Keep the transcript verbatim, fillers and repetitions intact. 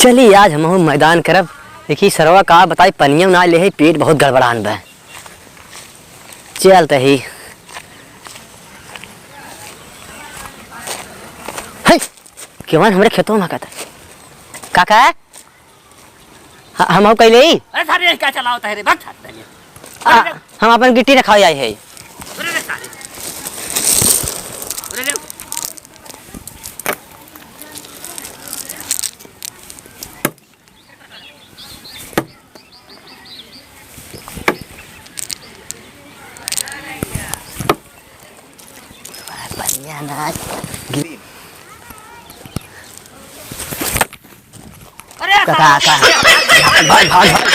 चली, आज हमहू मैदान करब। देखी, सरवा का बताई, पनिया ना ले है, पेट बहुत गड़बड़ान बा। चल तही। हे, केवन हमरे खेतवा में कहता? काका? ह-, हम हो कैले ही? अरे सारे, क्या चलावता है रे? भाग, भाग, भाग। आ, हम अपन गिट्टी रखावे आई है। अरे रे सारे। अरे रे। बढ़िया नाच। अरे का, का, का? भाग, भाग, भाग।